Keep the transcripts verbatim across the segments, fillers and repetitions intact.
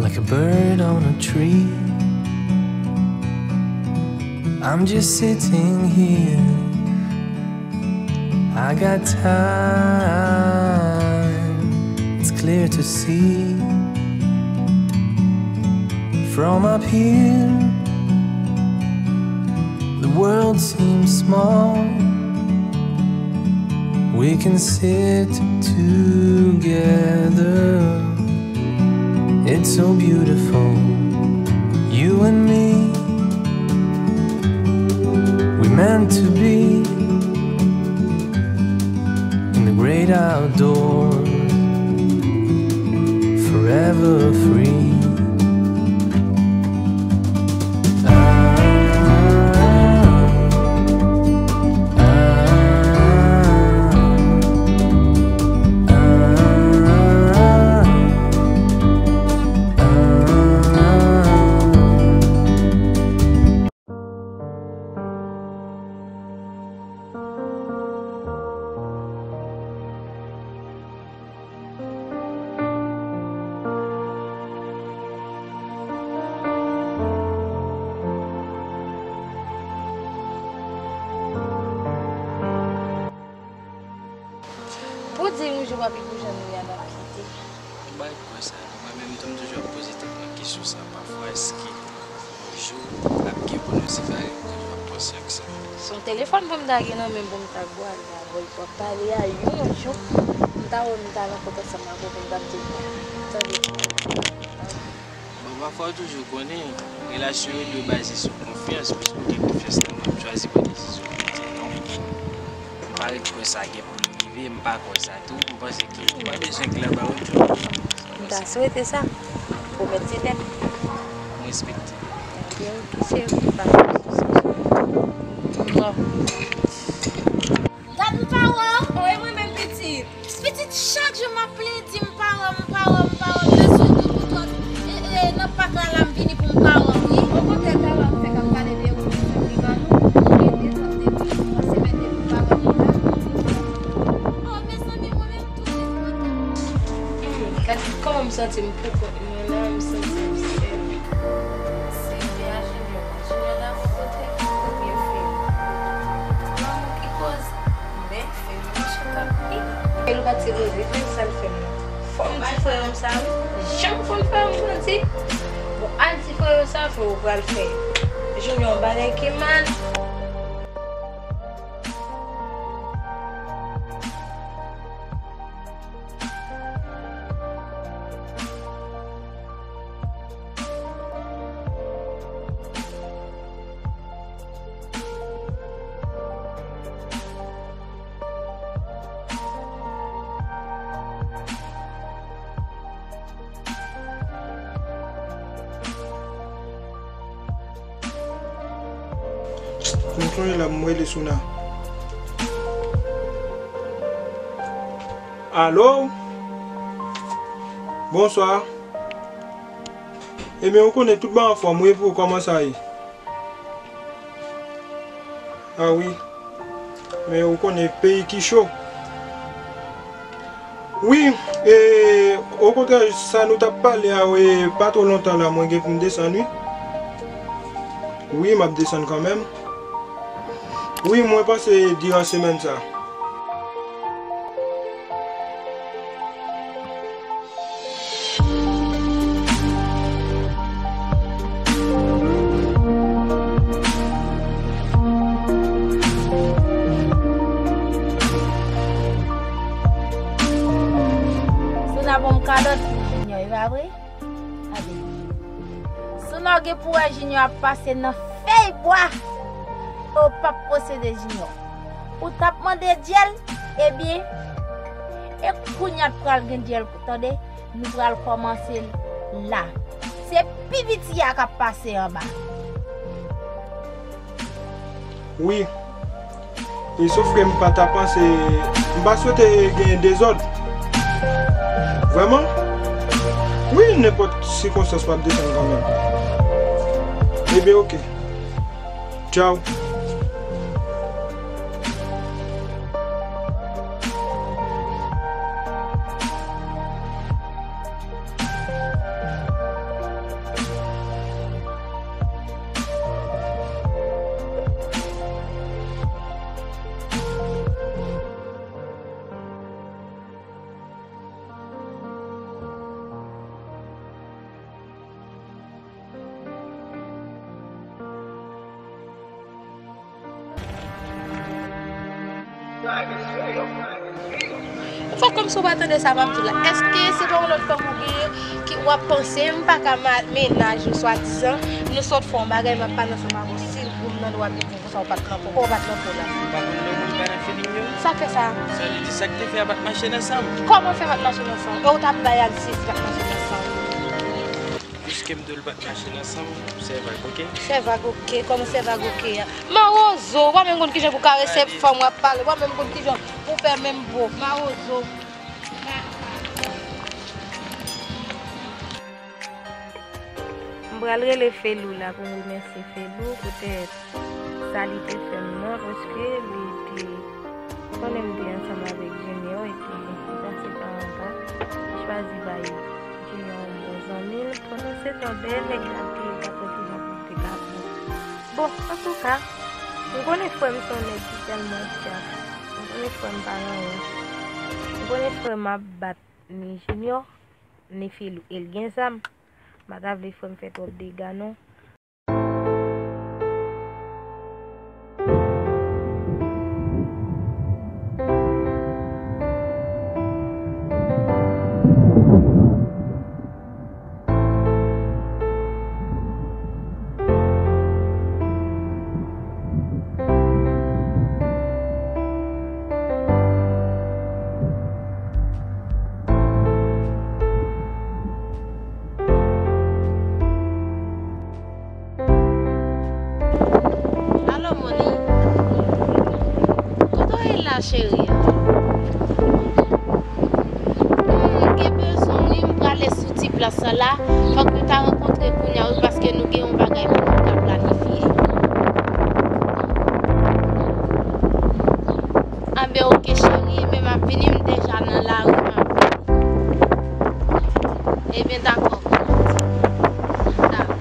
Like a bird on a tree. I'm just sitting here. I got time. It's clear to see. From up here, the world seems small. We can sit together. It's so beautiful, you and me. We meant to be in the great outdoors, forever free. Pou di yon jou papi pou jan nou ye a n ap kite. M pa ret kwè sa non. Mwen menm tou m toujou ap poze tèt mwen kesyon sa pafwa, èske yon jou ap gen pou nou separe, m toujou ap panse ak sa. Se yon telefòn pou m ta gen nan men m pou m ta gade avè w, pou w ap pale a yon jou, m ta wè m ta rankontre ansanm avè w pou m ta di w, tande. Bon, pafwa w toujou konnen, relasyon yo dwe baze sou konfyans, piske w gen konfyans nan mwen, m chwazi pran desizyon pou m di non. M pa ret kwè sa gen pou l rive, m pa kwè sa tou. M panse ke ou pa bezwen k la ba ou tou. M ta swete sa. Pwomèt se tèt. M respekte. Ebyen, ok, cheri, pa gen sousi. Bon. Gad m pa wè w. Wi, mwen menm pitit. Pitit, chak jou m ap plede di m pa wè w, m pa wè w, m pa wè w. Lè sou tout, tout lòt, e, e, nan pak la, la m vini pou m pa wè w, wi. Okontrè, talè a m fèk ap pale de ou, m di li ba nou, nou gen de zòt depi, yon semèn depi m pa wè w la. Oh, mezanmi, mwen menm tou, se kote m. Hmm, gad kòman m santi m pou kont mwen la, m santi m sèl. Se te a Junior. Junior dakò kote ou byen fè. Lanmou ki koz, men fè m mache t ap ri. E nou pa ti koze, men sa l fè m nan. Fò m di frè m sa wi. Jan m konn frè m grandi. Bon, al di frè m sa, frè ou pral fè. Junior yon bagay ki mal. M sonje lè m rele Souna. Alo? Bonswa. Ebyen, ou konnen tout bagay anfòm, wi, pou ou, kòman sa ye? A wi. Men ou konnen peyi ki cho. Wi, e, okontrè, sa nou t ap pale a, wi, pa twò lontan la, mwen gen pou m desann, wi. Wi, m ap desann kanmenm. Wi, mwen panse diran semèn sa. Souna ban m kalòt pou Junior, e pa vre? Gade. Souna, w gen pou wè Junior ap pase nan fèy bwa. E w p ap posede Junior. Ou t ap mande dyèl, ebyen, e kounye a t pral gen dyèl, tande? Nou pral kòmanse l la. Se pi piti a k ap pase anba. Wi. E sof ke m pa ta panse, m pa swete genyen dezòd. Vrèman? Wi, nenpòt sikonstans m ap desann kanmenm. Ebyen, oke. Fò kòmsi w pa tande sa m ap di w la. Èske se pa yon lòt fanm ou genyen ki w ap panse? M pa ka ma-, mennaj ou swadizan, nou sot fè yon bagay, m ap pale ansanm avè w, si w nan dwa vin di m konsa w pa t nan po, ou pa t nan po la. M pa konn non moun pa nan feeling yo. Sa k fè sa? Sa vle di sa k te fè a pa t mache nan san m. Kòman fè pa t mache nan san w? E w t ap bay Alsis pa t mache nan san w. Piske m di w l pa t mache nan san m, se vag, oke? Se vag, oke. Kòman se vag, oke a? Mawozo, ou pa menm konn kijan pou karese fanm w ap pale, ou pa menm konn kijan pou fè menm bo. Mawozo. M pral rele Felou la pou m remèsye Felou poutèt sa li te fè m nan, paske li te konnen m te ansanm avèk Junior, epi li pase pa anba, li chwazi bay Junior yon bon zanmi l, pandan se tan dèyè nèg la te ye pa t wè kijan pou l te ka pran. Bon, antouka, m konnen frè m se yon nèg ki tèlman djaf, m konnen frè m pa gen wont, m konnen frè m ap bat ni Junior, ni Felou, e l gen zam, m pa ta vle frè m fè twòp dega non. Alo, Moni. Kote w ye la, cheri? Hmm, m gen bezwen w, wi, m prale sou ti plas sa la. Fòk nou ta rankontre kounye a, wi, paske nou gen yon bagay pou nou ta planifye. Anben, oke, cheri, men m ap vini, m deja nan lari, m ap vini. Ebyen, dakò, kòmanse. Dakò.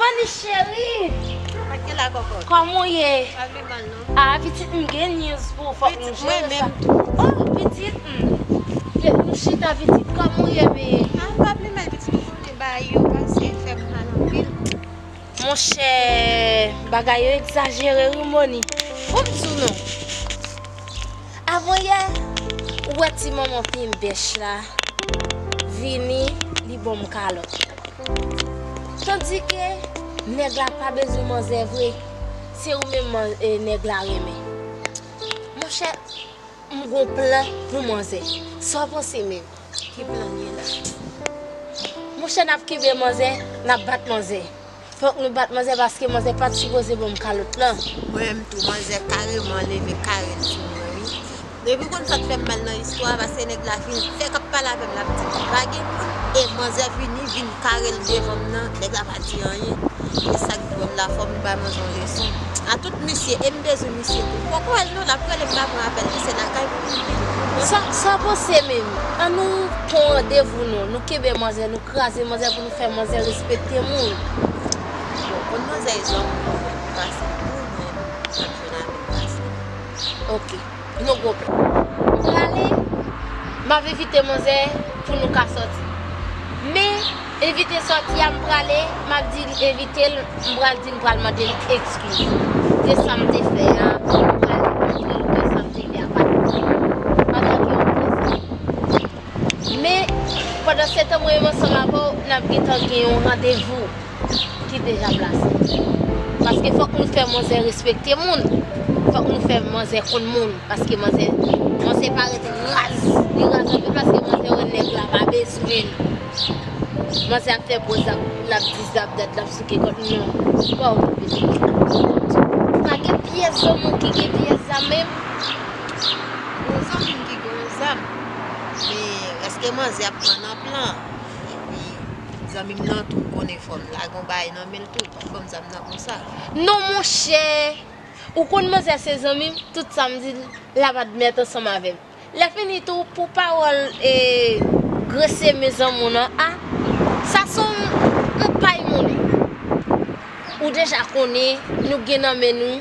Moni cheri! Kòman w ye? Pa vle mal non. Ah, pitit, m gen news pou ou, fòk nou jere sa. Oh, pitit, hmm. Nou chita, pitit, kòman w ye, bebe? Ah, m pa vle mal, pitit, ou konnen bagay yo pase fè m mal anpil. Monchè, bagay yo egzajere wi, Moni. Fò m di w non. Avanyè, ou wè ti manman pi m bèch la vini, li ban m kalòt. Tandike nèg la pa bezwen manzè vre, se ou menm man-, e, nèg la renmen. Monchè, m gon plan pou manzè. Sa w panse menm? Ki plan l ye la? Monchè, n ap kenbe manzè, n ap bat manzè. Fòk nou bat manzè paske manzè pa t sipoze ban m kalòt lan. Mwen menm tou, manzè kareman leve kare l sou mwen, wi. Epi w konn sa k fè m mal nan istwa a, paske nèg la fin fè k ap pale avè m, l ap di m pa gen moun, e manzè vini, vin kare l devan m nan, nèg la pa di anyen. E sa k dwòl la, fò m bay manzè yon leson. A tout misye, e m bezwen misye tou. Poko wè l non, l ap rele m pa pran apèl li, se lakay pou m ye. Sa, sa w panse menm? Ann nou pran randevou non, nou kenbe manzè, nou kraze manzè pou nou fè manzè respekte moun. Bon, konn manzè e zanmi m, pase pou mwen, m ap jwenn avè l pase. Ok. Nou gon plan. M prale, m ap envite manzè pou nou ka sòti. Men, envite sòti a, m prale, m ap di l envite l, m pral di l m pral mande l ekskiz de sa m te fè a, m pral montre l ke sa m te fè a pa t bon. Antanke yon prezan. Men, pandan se tan mwen menm ansanm avè w, n ap gentan gen yon randevou ki deja plase. Paske fòk nou fè manzè respekte moun. Fòk nou fè manzè konn moun. Paske manzè, manzè parèt raz. Li raz anpil paske manzè wè nèg la pa bezwen l. Manzè ap fè pòz, l ap, l ap di zabdad, l ap souke kòt. Non, ou pa okipe tèt ou. Pa gen pyès zanmi w ki gen pyès zam menm. Gon zanmi m ki gen yon zam. Men, èske manzè ap pran nan plan? Epi, zanmi m nan tou, konnen fò m lage yon bagay nan men l tou. Pa ban m zam nan konsa. Non, monchè! Ou konn manzè se zanmi m, tout sa m di l, l ap admèt ansanm avè m. Lè fini tou, pou pawòl e grese men zanmi w nan, a, sa se yon, yon pay monnen. Ou deja konnen, nou gen nan men nou.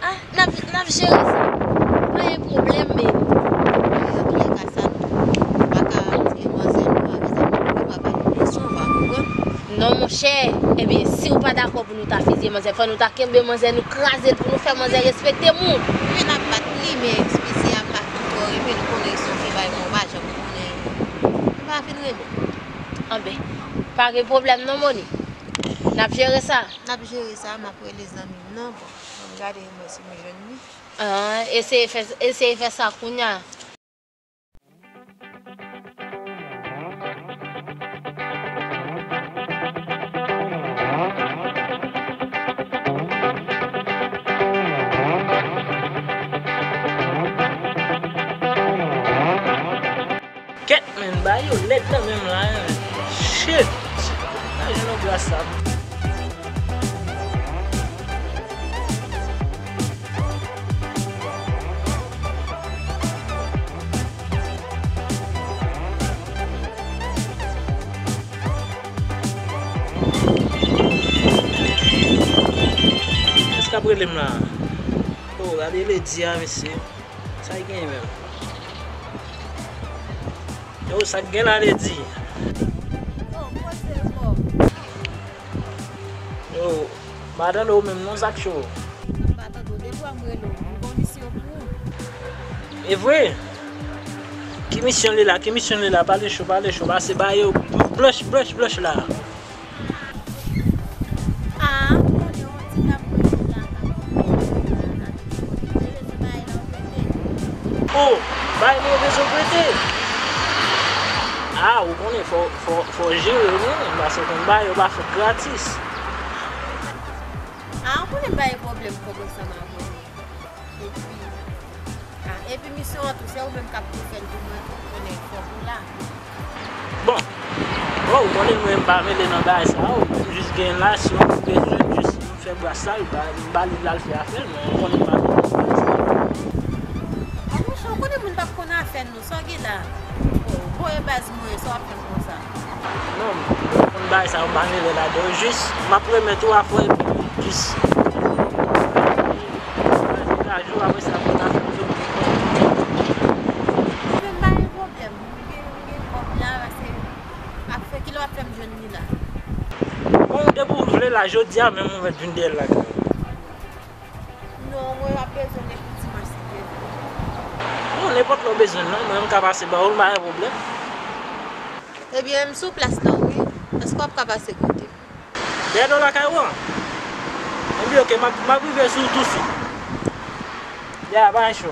A, n ap, n ap jere sa. Pa gen pwoblèm, men. Antouka, sa nou pa ka tire manzè nou avè zam nou, nou pa ba li leson, ou pa konprann? Non, monchè. Ebyen, si w pa dakò pou nou ta fizye manzè, fò nou ta kenbe manzè, nou kraze l pou nou fè manzè respekte moun. Wi, n ap bat li, men fizye a pa fin fò renmen, nou konnen se yon fi bay mwen, ou pa janm konnen. Li pa fin renmen. Anben, pa gen pwoblèm non, Moni. N ap jere sa. N ap jere sa, m ap rele zanmi m nan, bon, ann gade mwen si m jwenn li. Ah, eseye fè, eseye fè sa kounye a. Kèt, men, bagay yo lèd nan men m la, men. Shit! Pa jwenn yon gras sa. Kiyès k ap rele m la? Oh, gade Lady a, mesye. Sa l genyen menm? Yo, sa k gen la, Lady? Oh, poze w. Yo, m pa tande w menm non, sa k cho? M pa tande w. Depi w a m rele w, m gon misyon pou ou. E vre? Ki misyon li la? Ki misyon li la? Pale cho, pale cho. Pase ba yo blanch, blanch, blanch la. Ah, ou konnen yon ti dam mwen la, oh, bay mwen bezwen prete. Ah, ou konnen fò, fò, fò jere wi, paske konn bagay yo pa fèt gratis. Ah, ou konnen m pa gen pwoblèm kòb ansanm avè w. Epi, ah, epi misyon an tou, se ou menm k ap pou fè l pou mwen tou, konnen fòk ou la. Bon, bon, ou konnen mwen m pa mele nan bagay sa yo, m jis gen la, si yon moun bezwen jis m fè bras la, m ba, m ba li l al fè afè l, men ou konnen m pa mele nan bagay sa yo. Ah, monchè, ou konnen moun p ap konn afè nou, sa w gen la? Oh, voye baz mwen, sa w ap fè m konsa? Non, m konn bagay sa yo, m pa mele ladan yo, jis m ap remèt ou afè, epi jis. Gade jou apre sa pou ta fè m vin. Mwen m pa gen pwoblèm. Mwen gen, mwen gen kòb la, paske ap fè kilè w ap fè m jwenn li la. Bon, depi w vle la, jodi a menm ou mèt vin dèyè l lakay ou. Non, mwen ap bezwen l epi dimanch si Dye vle. Non, nenpòt lè w bezwen l la, mwen m ka pase ba ou l, pa gen pwoblèm. Ebyen, m sou plas la wi. Èske w ap ka pase kote m? Dèyè do lakay ou an? Ebyen, oke, m ap, m ap rive sou ou touswit. Ya, bay cho.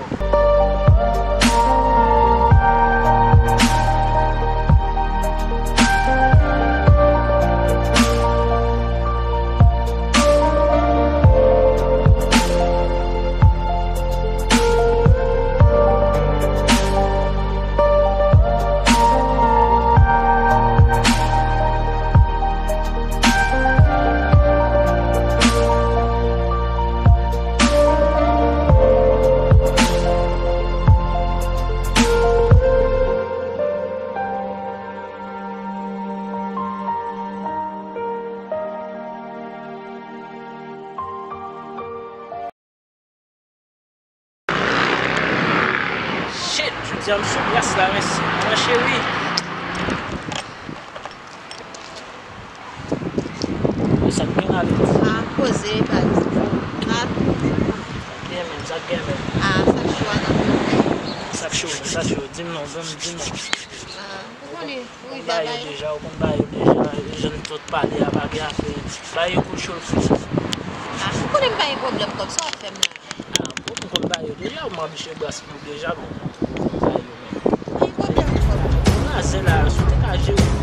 Shit, jodi a m sou plas la, mesye. Mwen cheri. Sa k gen la, Lady? Ah, poze, pa di. Ah. Sa k gen menm, sa k gen menm? Ah, sa k cho a nan pye. Sa k cho, sa k cho. Di m non, ban m, di m non. Ah, ou konnen. Ou konn bagay yo deja, ou konn bagay yo deja, jan n sot pale a pa gen afè. Bagay yo kou cho l kou. Ah, ou konnen m pa gen pwoblèm kòb, sa w ap fè m la? Ah, bon, m konn bagay yo deja, ou m abitye bras pou ou deja, bon. M konn bagay yo menm. Pa gen pwoblèm kòb. Ou razè la, si w te ka jere